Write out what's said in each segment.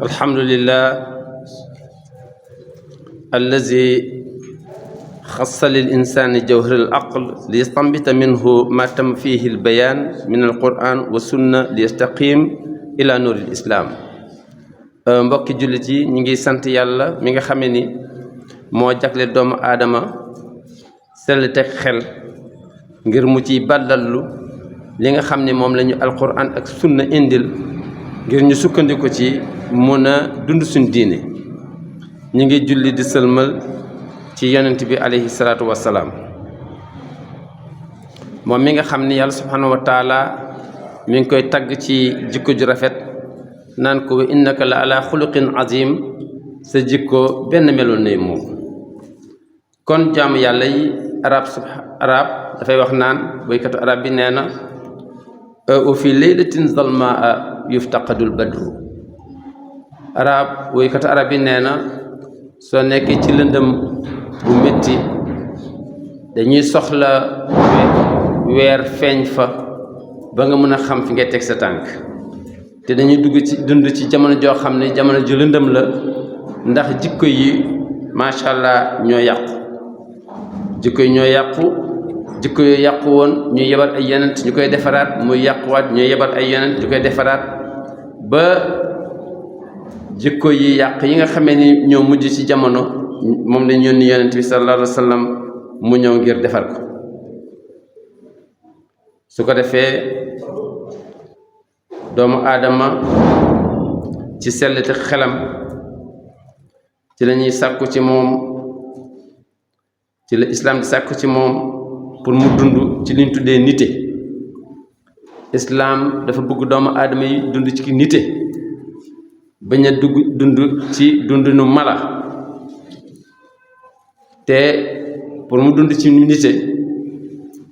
الحمد لله الذي خص للإنسان جوهر العقل ليستنبط منه ما تم فيه البيان من القرآن والسنة ليستقيم إلى نور الإسلام. mbokki jullit yi ñi ngi sant yàlla mi nga xamee ni moo jagle doomu aadama sell teg xel ngir mu ciy bàddallu li nga xam ne moom lañu alquran ak sunna indil ngir ñu sukkandiku ci mun a dund suñ diine. ñi ngi julli di sëlmal ci yonent bi alayhi salaatu wassalaam moom mi nga xam ni yàlla subhanahu wa taala mi ngi koy tagg ci jikko ju rafet naan ko wa innaka la ala xuluqin azim, sa jikko benn meloon ne moom. kon jaamu yàlla yi arab dafay wax naan boykatu arab bi nee na wa fi laylatin zalmaa yuftaqadul badru. boykatu arab bi nee na soo nekkee ci lëndëm bu metti dañuy soxla weer feeñ fa ba nga mën a xam fi ngay teg sa tànk, te dañuy dund ci jamono joo xam ne jamono ju lëndëm la ndax jikko yi macha allah ñoo yàqu. jikko yi ñoo yàqu, jikko yooyu yàqu woon ñu yebal ay yonent ñu koy defaraat, muy yàquwaat ñu yebal ay yonent ñu koy defaraat ba jikko yi yàq yi nga xamee ni ñoo mujj ci jamono moom lañ yónni yonent bi sallallahu alayhi wa sallam mu ñëw ngir defar ko. su ko defee doomu aadama ci sellite xelam ci la ñuy sàkku ci moom, ci la islaam di sàkku ci moom pour mu dund ci liñ tuddee nite. islaam dafa bëgg doomu aadama yi dund ci nite, bañ a dund ci dundinu mala. te pour mu dund ci nite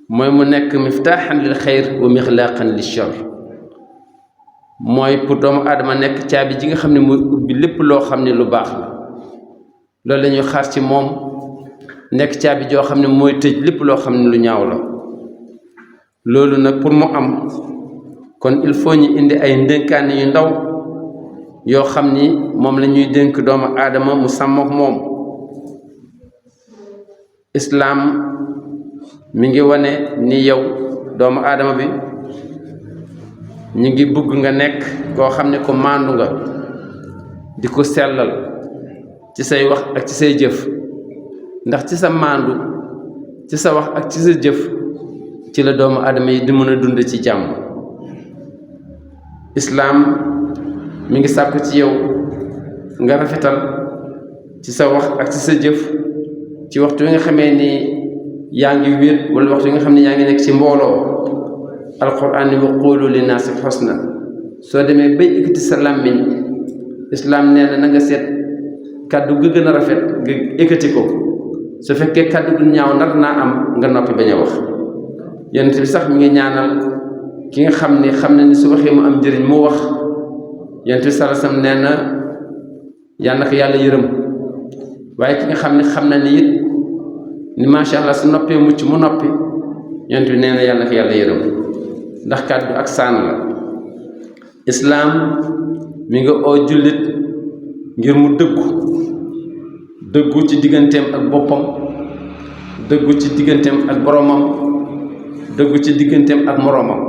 mooy mu nekk miftaaxan lil xayr wa mixlaaqan lil shar, mooy pour doomu aadama nekk caabi ji nga xam ne mooy ubbi lépp loo xam ne lu baax la. loolu la ñuy xaar ci moom, nekk caabi joo xam ne mooy tëj lépp loo xam ne lu ñaaw la. loolu nag pour mu am kon il faut ñu indi ay ndénkaane yu ndaw yoo xam ni moom la ñuy dénk doomu aadama mu sàmm ak moom. islaam mi ngi wane ni yow doomu aadama bi ñu ngi bëgg nga nekk koo xam ne ko maandu nga, di ko sellal ci say wax ak ci say jëf, ndax ci sa maandu ci sa wax ak ci sa jëf ci la doomu aadama yi di mën a dund ci jàmm. islaam mi ngi sàkku ci yow nga rafetal ci sa wax ak ci sa jëf ci waxtu wi nga xamee ni yaa ngi wéet wala waxtu wi nga xam ne yaa ngi nekk ci mbooloo. alquran ni wa quulu linnaasi xusna. soo demee bay ekkati sa làmmiñ, islaam nee na nga seet kàddu ga gën a rafet nga ekkati ko. su fekkee kàddu gu ñaaw nar naa am nga noppi bañ a wax. yonent bi sax mi ngi ñaanal ki nga xam na ni su waxee mu am njëriñ mu wax. yonent bi sallallahu alayhi wasallam nee na yal na ko yàlla yërëm. waaye ki nga xam na ni it ni macha allah su noppee mucc mu noppi, yonent bi nee na yal na ko yàlla yërëm, ndax kàddu ak saan la. islaam mi nga oo jullit ngir mu dëggu ci digganteem ak boppam, dëggu ci digganteem ak boroomam, dëggu ci digganteem ak moroomam.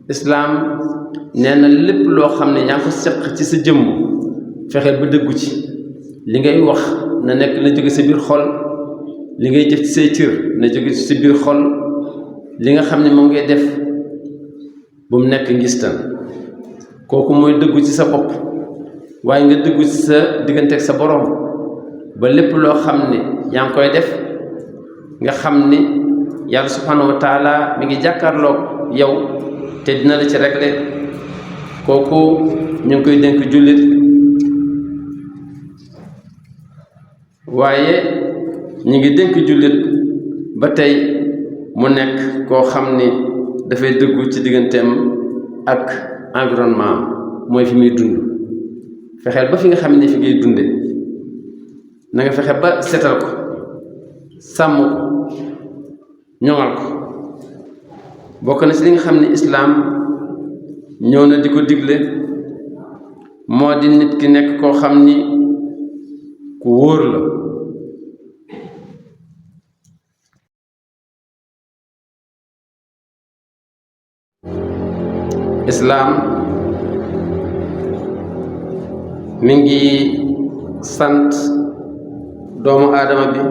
islaam nee na lépp loo xam ne yaa ngi ko seq ci sa jëmm fexeel ba dëggu ci. li ngay wax na nekk na jóge sa biir xol, li ngay jëf ci say cër na jóge ci sa biir xol, li nga xam ne moom ngay def bu mu nekk ngistan. kooku mooy dëggu ci sa bopp, waaye nga dëggu ci sa diggante ak sa boroom ba lépp loo xam ne yaa ngi koy def nga xam ni yàlla subhanahu wa taala mi ngi jàkkaarloog yow te dina la ci régler. kooku ñu ngi koy dénk jullit, waaye ñu ngi dénk jullit ba tey mu nekk koo xam ni dafay dëggu ci digganteem ak environnement, mooy fi muy dund. fexeel ba fi nga xam ne fi ngay dunde na nga fexe ba setal ko, sàmm ko, ñoŋal ko. bokk na ci li nga xam ne islaam ñëw na di ko digle moo di nit ki nekk koo xam ni ku wóor la. islaam mi ngi sant doomu aadama bi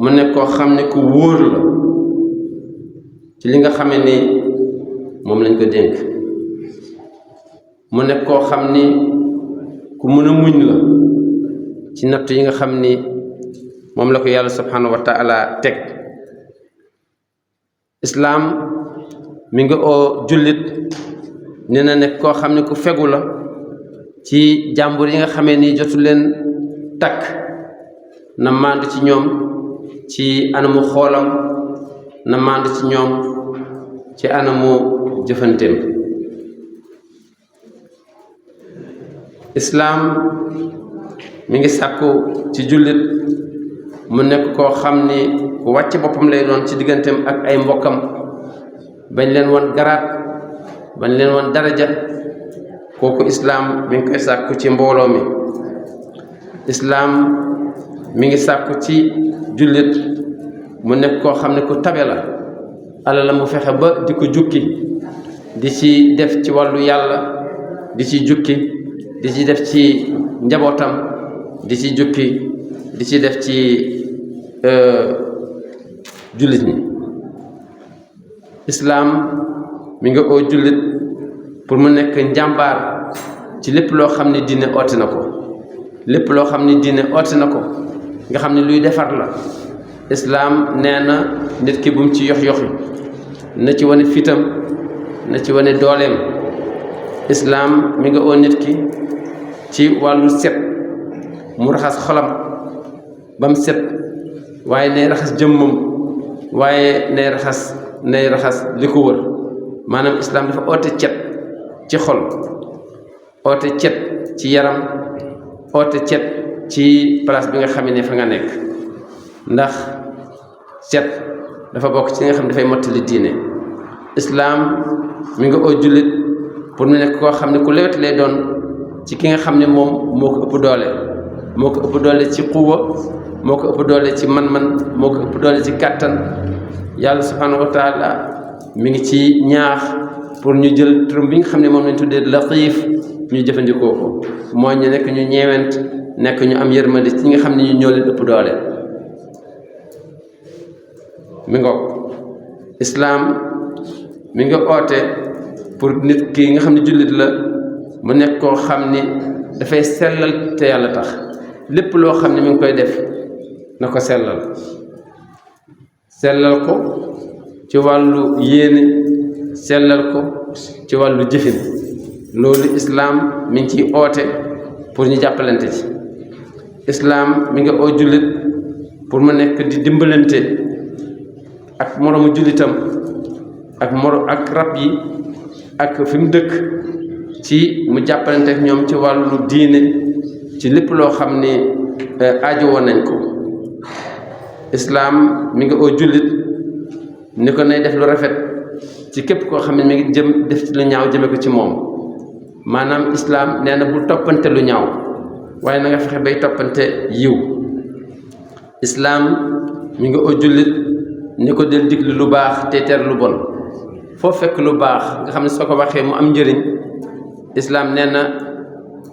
mu nekk koo xam ne ku wóor la ci li nga xame ni moom lañ ko dénk, mu nekk koo xam ni ku mën a muñ la ci natt yi nga xam ni moom la ko yàlla subhanahu wa taala teg. islaam mi nga oo jullit ne na nekk koo xam ne ku fegu la ci jàmbur yi nga xamee ni jotu leen takk, na màndu ci ñoom ci anamu xoolam, na màndu ci ñoom ci anamu jëfanteem. islaam mi ngi sàkku ci jullit mu nekk koo xam ni ku wàcc boppam lay doon ci digganteem ak ay mbokkam, bañ leen woon garaat, bañ leen woon daraja. kooku islaam mi ngi koy sàkku ci mbooloo mi. islaam mi ngi sàkku ci jullit mu nekk koo xam ne ku tabe la, alal mu fexe ba di ko jukki, di ci def ci wàllu yàlla, di ci jukki, di ci def ci njabootam, di ci jukki, di ci def ci jullit ñi. islaam mi nga oo jullit pour mu nekk njàmbaar ci lépp loo xam ne diine oote na ko, lépp loo xam ne diine oote na ko nga xam ne luy defar la. islaam nee na nit ki bu mu ci yox-yoxi, na ci wane fitam, na ci wane dooleem. islaam mi nga oo nit ki ci wàllu set, mu raxas xolam ba mu set, waaye nay raxas jëmmam, waaye nay raxas li ko wër. maanaam islaam dafa oote cet ci xol, oote cet ci yaram, oote cet ci place bi nga xam ne fa nga nekk, ndax cet dafa bokk ci nga xam ne dafay mottali diine. islaam mi nga oo jullit pour mu nekk koo xam ne ku lewet lay doon ci ki nga xam ne moom moo ko ëpp doole, moo ko ëpp doole ci quwa, moo ko ëpp doole ci man-man, moo ko ëpp doole ci kàttan. yàlla subhanahu wa taala mi ngi ci ñaax pour ñu jël turam bi nga xam ne moom lañ tuddee latiif, ñu jëfandikoo ko, mooy ñu nekk ñu ñeewent, nekk ñu am yërmande ci ñi nga xam ne ñu ñoo leen ëpp doole. mi ngoog islaam mi nga oote pour nit ki nga xam ne jullit la mu nekk koo xam ni dafay sellal te yàlla tax. lépp loo xam ne mi ngi koy def na ko sellal ko ci wàllu yéene, sellal ko ci wàllu jëfin. loolu islaam mi ngi ciy oote pour ñu jàppalante ci. islaam mi nga oo jullit pour mu nekk di dimbalante ak moroomu jullitam, ak rab yi, ak fi mu dëkk, ci mu jàppalante ak ñoom ci wàllu diine, ci lépp loo xam ne aajo woon nañ ko. islaam mi nga oo jullit ni ko nay def lu rafet ci képp koo xam ne mi ngi jëm def ci lu ñaaw jëme ko ci moom. maanaam islaam nee na bul toppante lu ñaaw, waaye na nga fexe bay toppante yiw. islaam mi nga oo jullit ni ko del diglu lu baax te tere lu bon. foo fekk lu baax nga xam ne soo ko waxee mu am njëriñ, islaam nee na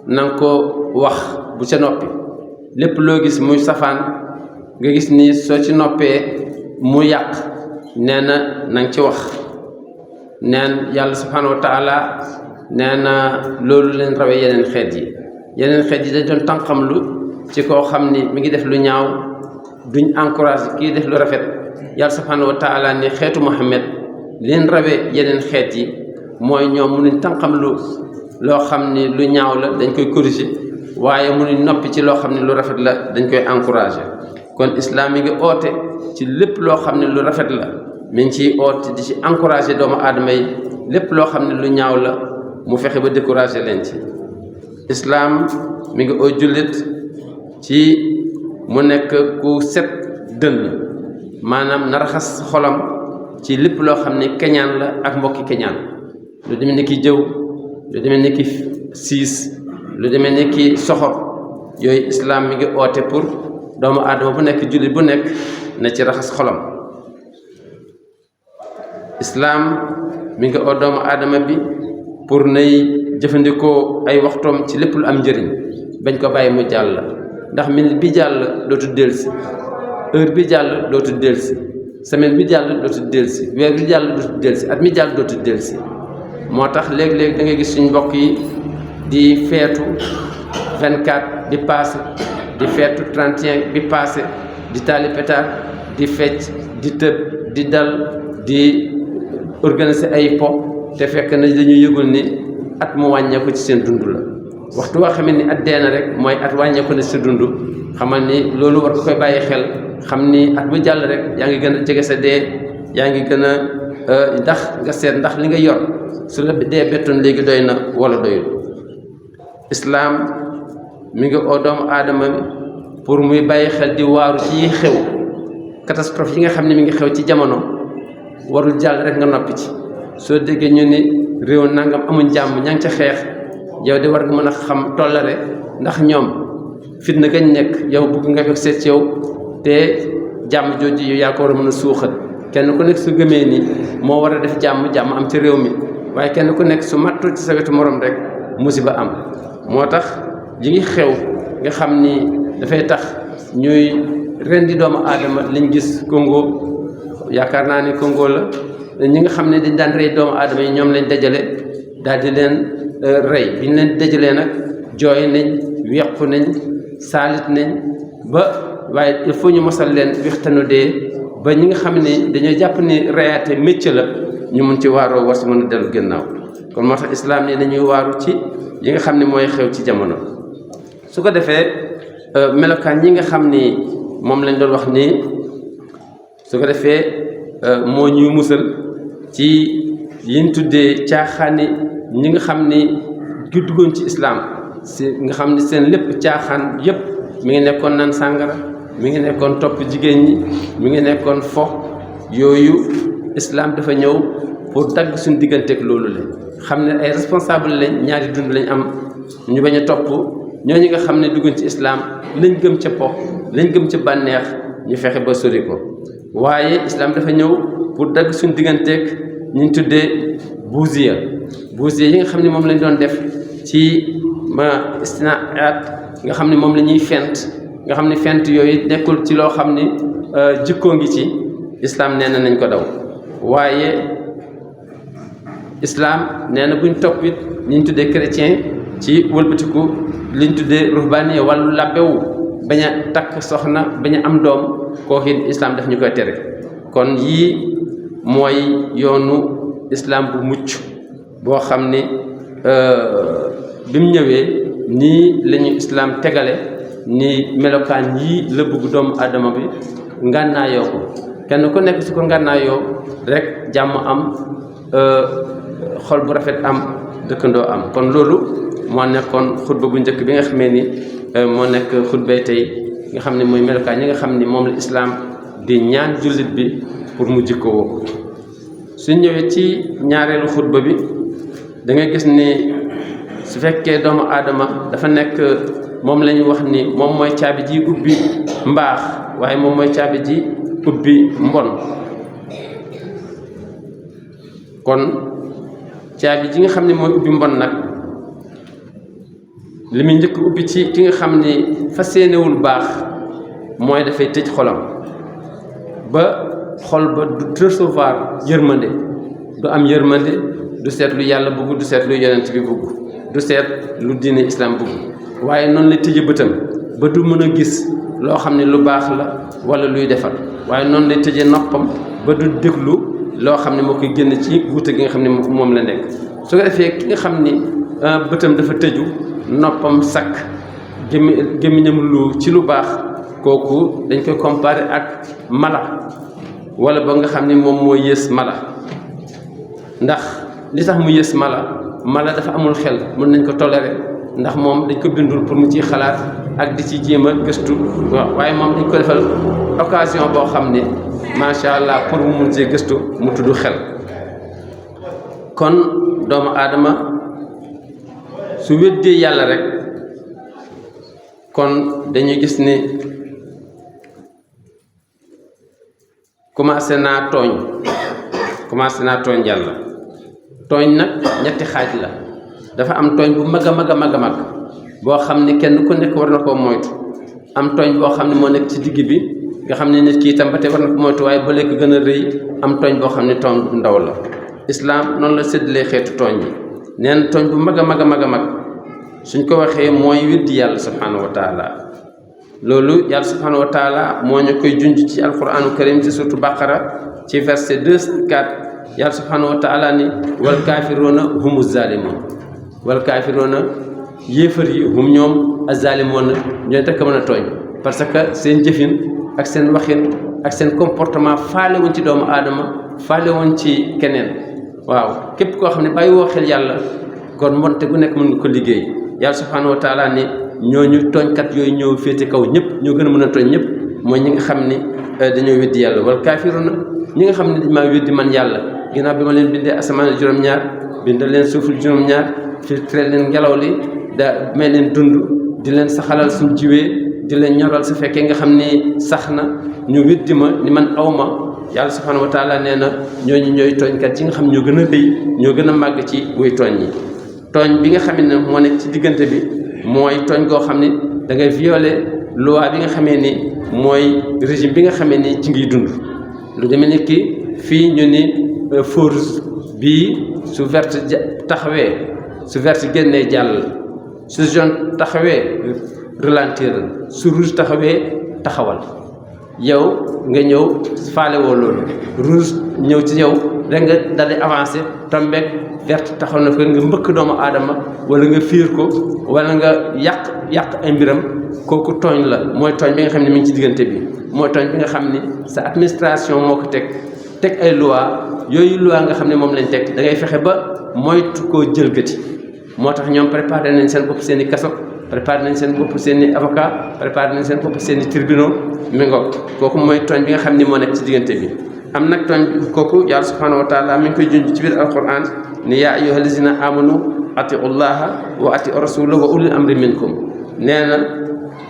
nga ko wax bu ca noppi. lépp loo gis muy safaan nga gis ni soo ci noppee mu yàq, nee na nga ci wax. neen yàlla subhanahu wa taala nee na loolu leen rawee yeneen xeet yi. yeneen xeet yi dañ doon tànqamlu ci koo xam ni mi ngi def lu ñaaw, duñ encouragé kii def lu rafet. yàlla subhanahu wa taala ni xeetu Muhammad leen rawee yeneen xeet yi mooy ñoom mënuñ tànqamlu loo xam ni lu ñaaw la dañ koy corriger, waaye mënuñ noppi ci loo xam ne lu rafet la dañ koy encouragé. kon islaam mi ngi oote ci lépp loo xam ne lu rafet la mi ngi ciy oote di ci encouragé doomu aadama yi. lépp loo xam ne lu ñaaw la mu fexe ba découragé leen ci. islaam mi ngi oo jullit ci mu nekk ku set dënn, maanaam na raxas xolam ci lépp loo xam ne keñaan la ak mbokki keñaan. lu demee ni ki jëw, lu demee ni ki siis, lu demee ni ki soxor yooyu islaam mi ngi oote pour doomu aadama bu nekk jullit bu nekk na ci raxas xolam. islaam mi ngi oo doomu aadama bi pour nay jëfandikoo ay waxtoom ci lépp lu am njëriñ bañ ko bàyyi mu jàll, ndax minute bi jàll dootu dellusi, heure bi jàll dootu dellusi, semaine bi jàll dootu dellusi, weer bi jàll dootu dellusi, at mi jàll dootu dellusi. moo tax léeg-léeg da ngay gis suñ mbokk yi di feetu 24 di passé, di feetu 31 di passé, di taali pétard, di fecc, di tëb, di dal, di organiser ay po, te fekk na dañu yëgul ni at mu wàññeeku ci seen dund la. waxtu woo xamee ni at dee na rek mooy at wàññeeku na si dund, xamal ni loolu war nga koy bàyyi xel, xam ni at bu jàll rek yaa ngi gën a jege sa dee, yaa ngi gën a ndax nga seet ndax li nga yor su la dee bettoon léegi doy na wala doyul. islaam mi ngi oo doomu aadama bi pour muy bàyyi xel di waaru ci xew catastrophe yi nga xam ne mi ngi xew ci jamono, warul jàll rek nga noppi ci. soo déggee ñu ni réew nangam amuñ jàmm, ña ngi ca xeex, yow di war nga mën a xam tollare, ndax ñoom fitna gañ nekk yow bëgg nga fekk seet ci yow, te jàmm jooju yow yaa ko war a mën a suuxat. kenn ku nekk su gëmee ni moo war a def jàmm am ci réew mi, waaye kenn ku nekk su mattu ci sa wetu morom rek musiba am. moo tax yi ngi xew nga xam ni dafay tax ñuy rendi doomu aadama liñ gis Congo, yaakaar naa ni Congo la, ñi nga xam ne dañ daan rey doomu aadama yi ñoom lañ dajale daal di leen rey. bi ñu leen dajalee nag jooy nañ, wequ nañ, saalit nañ ba, waaye il faut ñu mosal leen wextanu dee ba ñi nga xam ne dañoo jàpp ni reyaate métier la ñu mun ci waaroo war si mën a dellu gannaaw. kon moo tax islaam ni dañuy waaru ci yi nga xam ne mooy xew ci jamono. su ko defee melokaan yi nga xam ni moom lañ doon wax nii, su ko defee moo ñuy musal ci yiñ tuddee caaxaani ñi nga xam ni gi duggoon ci islaam, si nga xam ni seen lépp caaxaan yépp mi ngi nekkoon naan sàngara, mi ngi nekkoon topp jigéen ñi, mi ngi nekkoon fo. yooyu islaam dafa ñëw pour dagg suñu digganteeg loolu la, xam ne ay responsable lañ, ñaari dund lañ am, ñu bañ a topp ñooñu nga xam ne duggoon ci islaam lañ gëm ca po, lañ gëm ca bànneex, ñu fexe ba sori ko. waaye islaam dafa ñëw pour dagg suñu digganteeg ñu tuddee buusiya yi nga xam ne moom lañ doon def ci istinaat, nga xam ne moom la ñuy fent, nga xam ne fent yooyu nekkul ci loo xam ni jikkoo ngi ci. islaam nee na nañ ko daw. waaye islaam nee na buñ topp it ñu tuddee chrétien ci wëlbatiku liñ tuddee ruhbaaniya, wàllu làbbewu, bañ a takk soxna, bañ a am doom, kooku it islaam daf ñu koy tere. kon yii mooy yoonu islaam bu mucc boo xam ni bi mu ñëwee nii lañu islaam tegale ni melokaan yii la bëgg doomu aadama bi ngànnaayoo ko. kenn ku nekk su ko ngànnaayoo rek jàmm am, xol bu rafet am, dëkkandoo am. kon loolu moo nekkoon xutba bu njëkk bi nga xamee ni moo nekk xutbay tey, nga xam ne mooy melokaan yi nga xam ni moom la islaam di ñaan jullit bi pour mu jikkoo ko. su ñëwee ci ñaareelu xutba bi da ngay gis ni su fekkee doomu aadama dafa nekk, moom la ñu wax ni moom mooy caabi ji ubbi mbaax, waaye moom mooy caabi ji ubbi mbon. kon caabi ji nga xam ne mooy ubbi mbon nag, li muy njëkk ubbi ci ki nga xam ni fas yéenewul baax mooy dafay tëj xolam ba xol ba du recevoir yërmande, du am yërmande, du seet lu yàlla bëgg, du seet lu yonent bi bëgg, du seet lu diine islam bëgg. waaye noonu la tëje bëtam ba du mën a gis loo xam ne lu baax la wala luy defar. waaye noonu lay tëje noppam ba du déglu loo xam ne moo koy génn ci wuute gi nga xam ne moom la nekk. su ko defee ki nga xam ni bëtam dafa tëju, noppam sakk, gémmiñam lu ci lu baax, kooku dañ koy comparer ak mala, wala ba nga xam ne moom moo yées mala. ndax li tax mu yées mala dafa amul xel, mën nañ ko tolérer, ndax moom dañ ko bindul pour mu ciy xalaat ak di ci jéem a gëstu. waaye moom dañ ko defal occasion boo xam ne macha allah pour mu mun see gëstu mu tudd xel. kon doomu aadama su weddee yàlla rek kon dañuy gis ni commencé naa tooñ yàlla tooñ nag ñetti xaaj la dafa am tooñ bu mag a mag boo xam ni kenn ku nekk war na koo moytu am tooñ boo xam ne moo nekk ci digg bi nga xam ne nit ki itam ba tey war na ko moytu waaye ba léegi gën a rëy am tooñ boo xam ne tooñ bu ndaw la islaam noonu la séddalee xeetu tooñ yi nee na tooñ bu mag a mag suñ ko waxee mooy weddi yàlla subhanahu wa taala loolu yàlla subhanahu wa taala moo ñu koy junj ci alquranu karim ci suratu baqara ci verset 2-4 yàlla subhanahu wa taala ni wal kaafiruuna humu zalimun wal kaafiruuna yéefar yi hum ñoom azalimoon ñooy tekk mën a tooñ parce que seen jëfin ak seen waxin ak seen comportement faale wuñ ci doomu aadama faale wuñ ci keneen waaw képp koo xam ne bàyyi woo xel yàlla kon mbonte gu nekk mën nga ko liggéey yàlla subhanahu wa taala ni ñooñu tooñkat yooyu ñëw féete kaw ñëpp ñoo gën a mën a tooñ ñëpp mooy ñi nga xam ni dañoo weddi yàlla wal kaafiruuna ñi nga xam ne dañ maa weddi man yàlla ginnaaw bi ma leen bindee asamaan juróom-ñaar bindal leen suuful juróom-ñaar filtré leen ngelaw li da may leen dund di leen saxalal suñ jiwee di leen ñoral su fekkee nga xam ni sax na ñu weddi ma ni man aw ma yàlla subhanahu wa taala nee na ñooñu ñooy tooñkat yi nga xam ñoo gën a rëy ñoo gën a màgg ci wuy tooñ yi tooñ bi nga xam ne moo nekk ci diggante bi mooy tooñ goo xam ni da ngay violer loi bi nga xamee ni mooy régime bi nga xamee ni ci ngiy dund lu demee ni ki fii ñu ni force bii su verte taxawee su verte génnee jàll su jaune taxawee ralentir su rouge taxawee taxawal yow nga ñëw faale woo loolu rouge ñëw ci yow rek nga daldi avancer tombeek verte taxaw na fa nga mbëkk doomu aadama wala nga fiir ko wala nga yàq ay mbiram kooku tooñ la mooy tooñ bi nga xam ne mi ngi ci diggante bi mooy tooñ bi nga xam ni sa administration moo ko teg ay loi yooyu loi nga xam ne moom lañ teg da ngay fexe ba moytu koo jëlgati moo tax ñoom préparé nañ seen bopp seen i kaso préparé nañ seen bopp seen i avocat préparé nañ seen bopp seen i tribunaux mi ngoog kooku mooy tooñ bi nga xam ni moo nekk ci diggante bi am nag tooñ kooku yàlla subhanahu wa taala mi ngi koy junj ci biir alquran ni yaa ayyuha allazina amanu atiu llaha wa atiu rasula wa ulil amri minkum nee na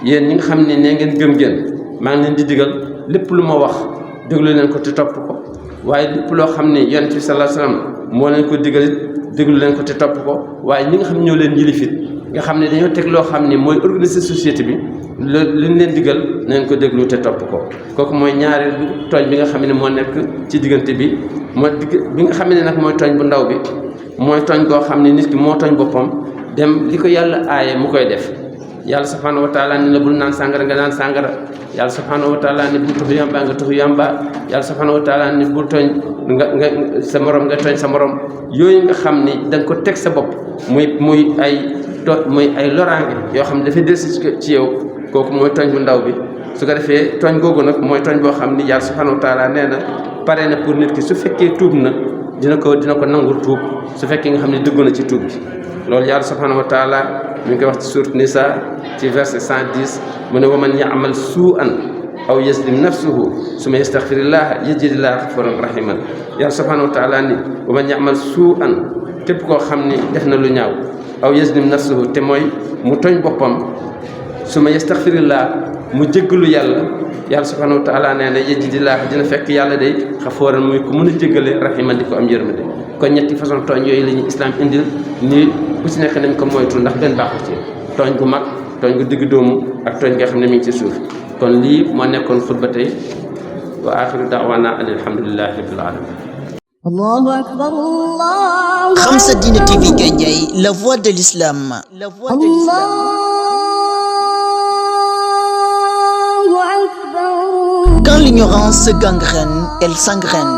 yéen ñi nga xam ne nee ngeen gëm maa ngi leen di digal lépp lu ma wax déglu leen ko te topp ko waaye lépp loo xam ne yonent bi sallallahu alayhi wasallam moo leen ko digalit déglu leen ko te topp ko waaye ñi nga xam ne ñoo leen yilifit nga xam ne dañoo teg loo xam ne mooy organiser société bi luñ leen digal nañ ko déglu te topp ko kooku mooy ñaareelu tooñ bi nga xam ne moo nekk ci diggante bi bi nga xam ne nag mooy tooñ bu ndaw bi mooy tooñ koo xam ne nit ki moo tooñ boppam dem li ko yàlla aaye mu koy def yàlla subhanahu wa taala ni la bul naan sàngara nga naan sàngara yàlla subhanahu wa taala ni bul tuxu yamba nga tuxu yamba yàlla subhanahu wa taala ni bul tooñ nga sa morom nga tooñ sa morom yooyu nga xam ni da nga ko teg sa bopp muy ay loraange yoo xam ne dafay delsi ci yow kooku mooy tooñ bu ndaw bi su ko defee tooñ googu nag mooy tooñ boo xam ni yàlla subhanahu wa taala nee na pare na pour nit ki su fekkee tuub na dina ko nangul tuub su fekkee nga xam ne dëggu na ci tuub bi loolu yàlla subhanahu wa taala mi ngi koy wax ci sourate Nisa ci verset 110 mu ne wa man ya'mal suu'an aw yazlim nafsuhu summa yastaghfirillaha yajidillahu ghafuran rahiman yàlla subhanahu wa taala ni wa man ya'mal suu'an képp koo xam ni def na lu ñaaw aw yazlim nafsuhu te mooy mu tooñ boppam summa yastaghfirillaha mu jéggalu yàlla subhanahu wa taala nee na yajidillahu dina fekk yàlla day ghafuran muy ku mën a jéggale rahiman di ko am yërmande kon ñetti façon tooñ yooyu la ñu islam indil nii ku ci nekk nañ ko moytu ndax benn baaxu ci tooñ gu mag tooñ gu digg doomu ak tooñ nga xam ne mi ngi ci suuf kon lii moo nekkoon xutba tey wa axiru da'wana an alhamdulillahi rabbil alamin Allahu akbar Allah. Khamsa Dina TV Gandiaye, la voix de l'islam. Allahu akbar. Quand l'ignorance se gangrène, elle s'engraine.